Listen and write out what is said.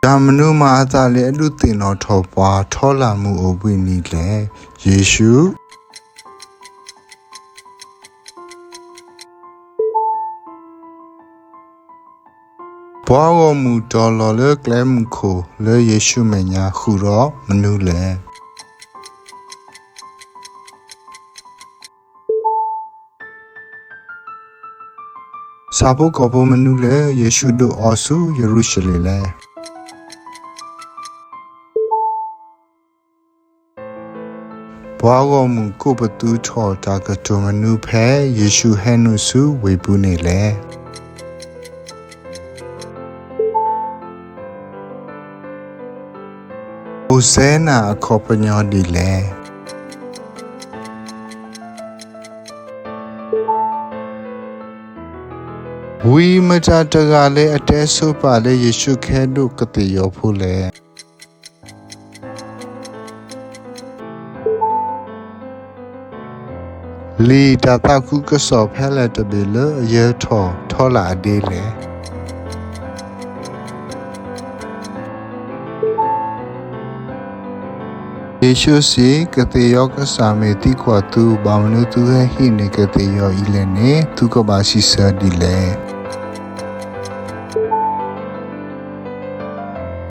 တၢ်မနုၤမၤအသးလၢအဒုးသ့ၣ်နီၣ်ထီၣ်ပှၤထီလာ်မုၢ်အိၣ်ဘှံးနံၤလဲၣ်. ယ့ၣ်ၡူး ပှၤဂီၢ်မုၢ်တီၤလီၤလၢကျဲမုၢ်ခိၣ်လၢယ့ၣ်ၡူးမဲာ်ညါဃုာ်ဒီးမနုၤလဲၣ်. ဆၣ်ဖိကီၢ်ဖိမနုၤလၢယ့ၣ်ၡူးဒုးအီၤဆူယရူၤၡလ့ၣ်လဲၣ်. ပှၤဂီၢ်မုၢ်ကိးပသူထီၣ်တၢ်ကတိၤမနုၤဖဲယ့ၣ်ၡူးဟဲနုာ်ဆူဝ့ၢ်ပူၤန့ၣ်လဲၣ်. ဟိၣ်စဲနၤအခီပညီဒ်လဲၣ်. ဝံမတၤတဂၤလၢအတဲဆိပာ်လၢယ့ၣ်ၡူးကဟဲဒိးကသ့ၣ်ယီၤဖိလဲၣ်. လံာ်တၢ်သးခုကစီၣ်ဖဲလဲၣ်တဘ့ၣ်လၢအယၢၤထီၣ်ထီလာ်အဒ့လဲၣ်. ယ့ၣ်ၡူးစံး, ကသ့ၣ်ယီၤကစၢ်မ့ၢ်သံကွၢ်သု, ဘၣ်မနုၤသုဟဲဟံးန့ၢ်ကသ့ၣ်ယီၤအံၤလဲၣ်န့ၣ် သုကဘၣ်စံးဆၢဒ်လဲၣ်.